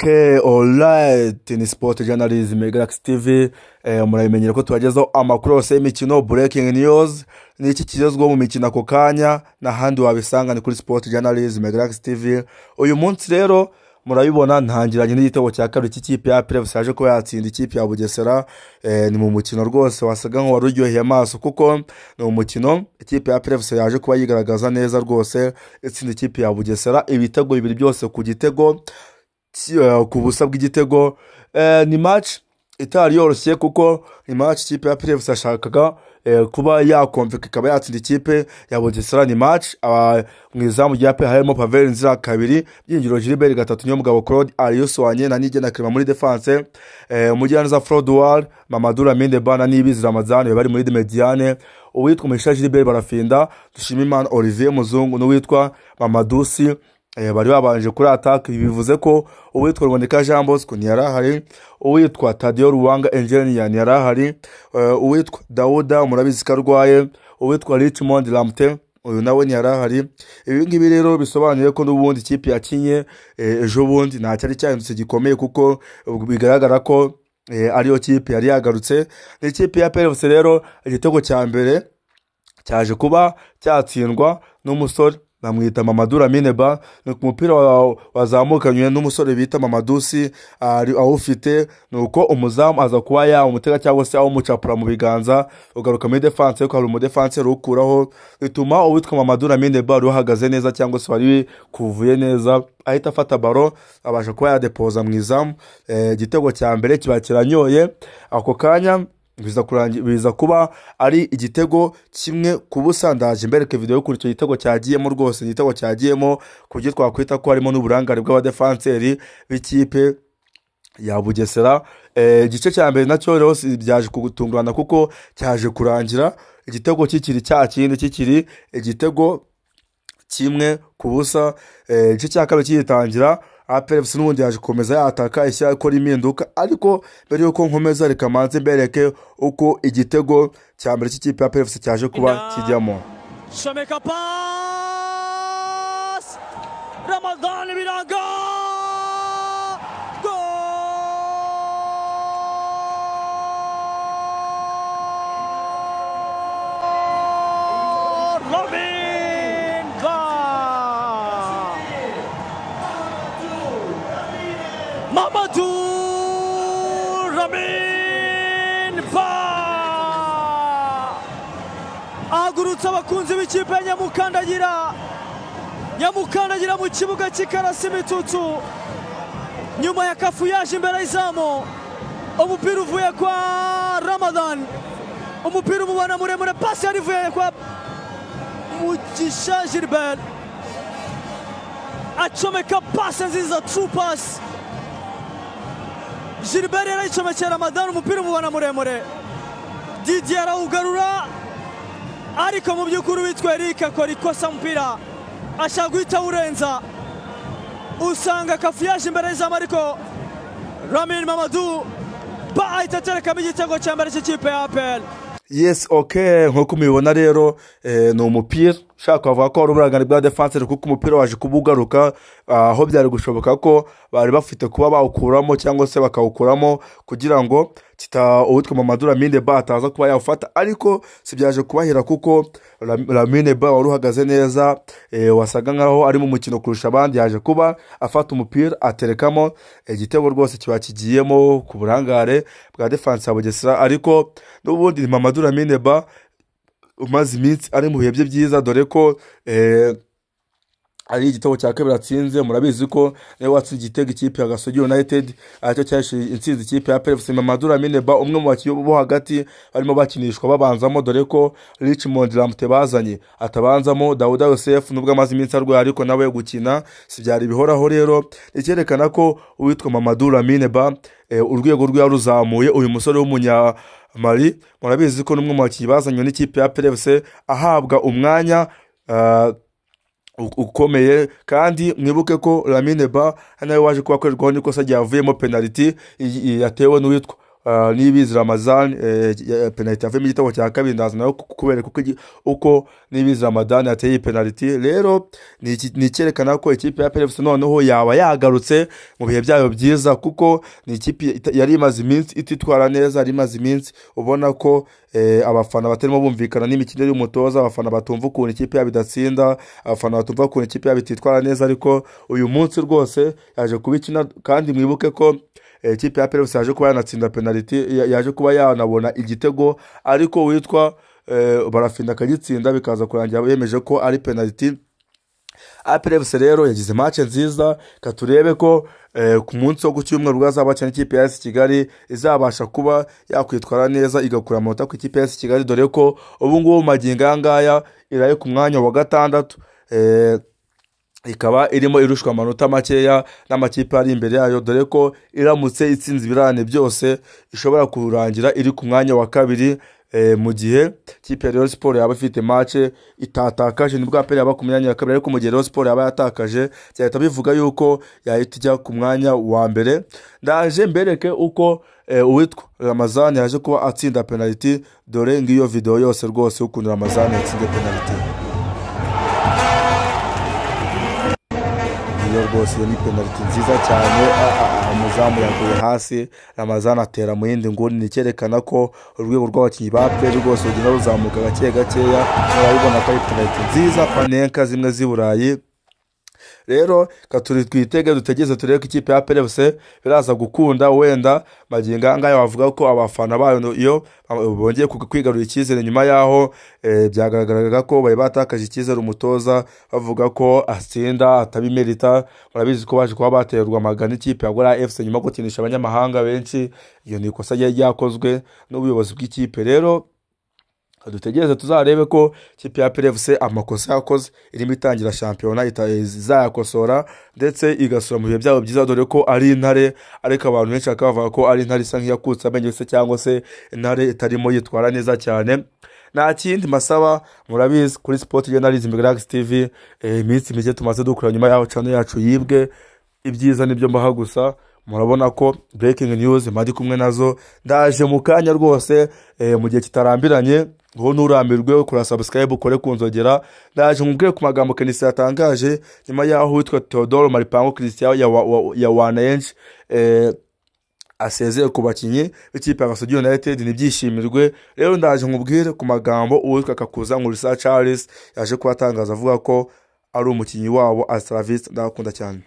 Okay, alright, ni Sport Journalism Galaxy TV. Murabimenyera ko tubagezaho amakuru yose y'imikino, breaking news, ni iki kigezweho mu mikino ako kanya, n'ahandi wabisanga ni kuri Sport Journalism Galaxy TV. Uyu munsi rero murabibona ntangiranye n'igitego cya kabiri cy'ikipe ya APR FC yaje kuba yatsinda ikipe ya Bugesera. Ni mu mukino rwose wasaga nk'uwari uryoheye amaso, kuko ni umukino ikipe ya APR FC yaje kuba yigaragaza neza rwose, itsinda ikipe ya Bugesera ibitego bibiri byose ku gitego ku busa bw'igitego. Ni match itari yoroshye, kuko ni match ikipe ya APR FC yashakaga kuba yakomveka ikaba yatsinda ikipe ya Bugesera. Ni match mu izamu rya APR harimo Pavel Nzira kabiri, Byiringiro Gilbert gatatu, Niyomugabo Claude, Arius Wanye na Nigena Clement muri defense, Mugiraneza Frodoir, Mamadou Lamine Ba na Niyibizi Ramazani bari muri mediane, uwitwa Mugisha Gilbert Barafinda, Dushimimana Olivier Muzungu n'uwitwa Mamadou Sy bari babanje kuri attack. Bivuze ko uwitwa Ruboneka Jean Bosco ntiyarahari, uwitwa Tadio Ruwanga Engineer ntiyarahari, uwitwa Dauda murabizi ko arwaye, uwitwa Richmond Lamte uyu nawe ntiyarahari. Ibi ngibi rero bisobanuye ko n'ubundi ikipe yakinye ejo bundi nta cyari cyahindutse gikomeye, kuko bigaragara ko ariyo kipe yari yagarutse. Ni ikipe ya APR FC rero igitego cya mbere cyaje kuba cyatsindwa n'umusore bamwita Mamadou Lamine Ba. Ni ku mupira wazamukanywe n'umusore bita Mamadou Sy awufite, nuko umuzamu aza kuba yawumutega cyangwa se awumucapura mu biganza, ugaruka muri defense, ariko hari umudefanse ukuraho, bituma uwitwa Mamadou Lamine Ba wari uhagaze neza cyangwa se wari kuvuye neza ahita afata baro abasha kuba yadepoza mu izamu. Igitego cya mbere kiba kiranyoye ako kanya, biza kuba ari igitego kimwe ku busa. Ndaje mbereke video y'ukuntu icyo gitego cyagiyemo rwose, igitego cyagiyemo ku buryo twakwita ko harimo n'uburangare bw'abadefanseri b'ikipe ya Bugesera. Igice cya mbere nacyo rero byaje kugutungurana, kuko cyaje kurangira igitego kikiri cya kindi, kikiri igitego kimwe ku busa. Igice cya kabiri kigitangira APR FC n'ubundi yaje gukomeza yataka ishyira ikora impinduka, ariko mbere yuko nkomeza reka manze mbereke uko igitego cya mbere cy'ikipe ya APR FC cyaje kuba kijyamo. Shomeka pass, Ramadan Biranga, goal! Lamine Ba! Mamadou Lamine Ba! Ahagurutsa abakunzi b'ikipe ya Nyamukandagira, Nyamukandagira mu kibuga cy'ikarasi imitutu, nyuma ya kafu yaje imbere y'izamu, umupira uvuye kwa Ramadan, umupira umubana muremure, pasi yari ivuye kwa Mugisha Gilbert, acomeka pasi nziza, true pass, Gilbert yarayicomekeye Ramadan, umupira umubana muremure, Didier arawugarura, ariko mu by'ukuri witwa Eric akora ikosa, umupira ashaka guhita awurenza, usanga kafu yaje imbere y'izamu, ariko Lamine Mamadou Ba ahita aterekamo igitego cya mbere cy'ikipe ya APR. Yes, okay, nkuko mubibona rero ni umupira ushaka kuvuga ko ari uburangare bwa defense, kuko umupira waje kubugaruka aho byari gushoboka ko bari bafite kuba bawukuramo cyangwa se bakawukuramo kugira ngo uwitwa Mamadou Lamine Ba ataza kuba yawufata, ariko si byaje kubahira kuko Lamine Ba wari uhagaze neza, wasaga nkaho ari mu mukino kurusha abandi, yaje kuba afata umupira aterekamo igitego rwose kiba kigiyemo ku burangare bwa defense ya Bugesera. Ariko n'ubundi ni Mamadou Lamine Ba umaze iminsi ari mu bihe bye byiza, dore ko ari igitego cya kabiri atsinze. Murabizi ko niwe watsinze igitego ikipe ya Gasogi United, aricyo cyahesheje intsinzi ikipe ya APR FC. Mamadou Lamine Ba umwe mu bakinnyi bo hagati barimo bakinishwa babanzamo, dore ko Richmond Lamte bazanye atabanzamo, Dauda Yosef nubwo amaze iminsi arwaye ariko nawe gukina si byari bihoraho. Rero icyerekana ko uwitwa Mamadou Lamine Ba urwego rwe yaruzamuye. Uyu musore w'umunya Mali murabizi ko n'umwe mu bakinnyi bazanywe n'ikipe ya APR FC ahabwa umwanya ukomeye, kandi mwibuke ko Lamine Ba nawe waje kuba akorerwaho n'ikosa ryavuyemo penalty yatewe n'uwitwa Niyibizi Ramazan penalty yavuyemo igitego cya kabiri, ndaza nayo kubereka uko Niyibizi Ramadan yateye iyi penalty. Rero ni icyerekana ko ikipe ya APR FC noneho yaba yagarutse mu bihe byayo byiza, kuko ni ikipe yari imaze iminsi ititwara neza, yari imaze iminsi ubona ko abafana batarimo bumvikana n'imikinire y'umutoza, abafana batumva ukuntu ikipe yabo idatsinda, abafana batumva ukuntu ikipe yabo ititwara neza. Ariko uyu munsi rwose yaje kubikina, kandi mwibuke ko ikipe ya APR FC yaje kuba yanatsinda penalty, yaje kuba yanabona igitego, ariko witwa Barafinda akagitsinda, bikaza kurangira yemeje ko ari penalty. APR FC rero yagize match nziza, katurebe ko ku munsi wo ku cyumweru ubwo azaba ikipe ya AS Kigali izabasha kuba yakwitwara neza igakura amanota ku ikipe ya AS Kigali, dore ko ubu ngubu magingo aya ngaya iraye ku mwanya wa 6, ikaba irimo irushwa amanota makeya n'amakipe ari imbere yayo, dore ko iramutse itsinze ibirane byose ishobora kurangira iri ku mwanya wa 2, mu gihe ikipe ya Rayon Sport yaba ifite match itatakaje, nibwo APR yaba ku mwanya wa 2, ariko mu gihe Rayon Sport yaba yatakaje byahita bivuga yuko yahita ijya ku mwanya wa 1. Ndaje mbereke uko uwitwa Ramazan yaje kuba atsinda penalty, dore ngiyo video yose rwose ukuntu Ramazan yatsinze penalty. Iyo rwose ni penalty nziza cyane, umuzamu yaguye hasi, Ramazan atera mu yindi nguni. Ni icyerekana ko urwego rw'abakinnyi ba APR rwose rugenda ruzamuka gake gakeya, murabibona ko ari penalty nziza, panenka zimwe z'i Burayi. Rero katuri twitege dutegeze turebe ko ikipe ya APR FC biraza gukunda. Wenda magingo aya ngaya bavuga ko abafana bayo iyo bongeye kwigarurira icyizere nyuma yaho byagaragaraga ko bari batakaje icyizere umutoza, bavuga ko atsinda atabimerita. Murabizi ko baje kuba baterwa amagana ikipe ya Gorilla FC nyuma yo gukinisha abanyamahanga benshi, iyo ni ikosa ryari ryakozwe n'ubuyobozi bw'ikipe. Rero dutegereze tuzarebe ko ikipe ya APR FC amakosa yakoze irimo itangira shampiyona izayakosora, ndetse igasura mu bihe byabo byiza, dore ko ari intare, ariko abantu benshi bakavuga ko ari intare isa nk'iyakutse amenyo se, cyangwa se intare itarimo yitwara neza cyane. Nta kindi masaba, murabizi kuri Sport Journalism Galaxy TV, iminsi mike tumaze dukora nyuma yaho channel yacu yibwe, ibyiza nibyo mbaha gusa. Murabona ko breaking news mari kumwe nazo, ndaje mu kanya rwose mu gihe kitarambiranye, ngo nturambirwe ukora subscribe ukore kunzogera. Ndaje nkubwire ku magambo Kenisi yatangaje nyuma yaho witwa Theodore Maripango Christian ya Wanenje asezeye ku bakinyi b'ikipe ya Gasogi United, nibyishimirwe. Rero ndaje nkubwire ku magambo uwitwa Kakuza Nkurisa Charles yaje kubatangaza avuga ko ari umukinyi wabo Astravis. Ndakunda cyane.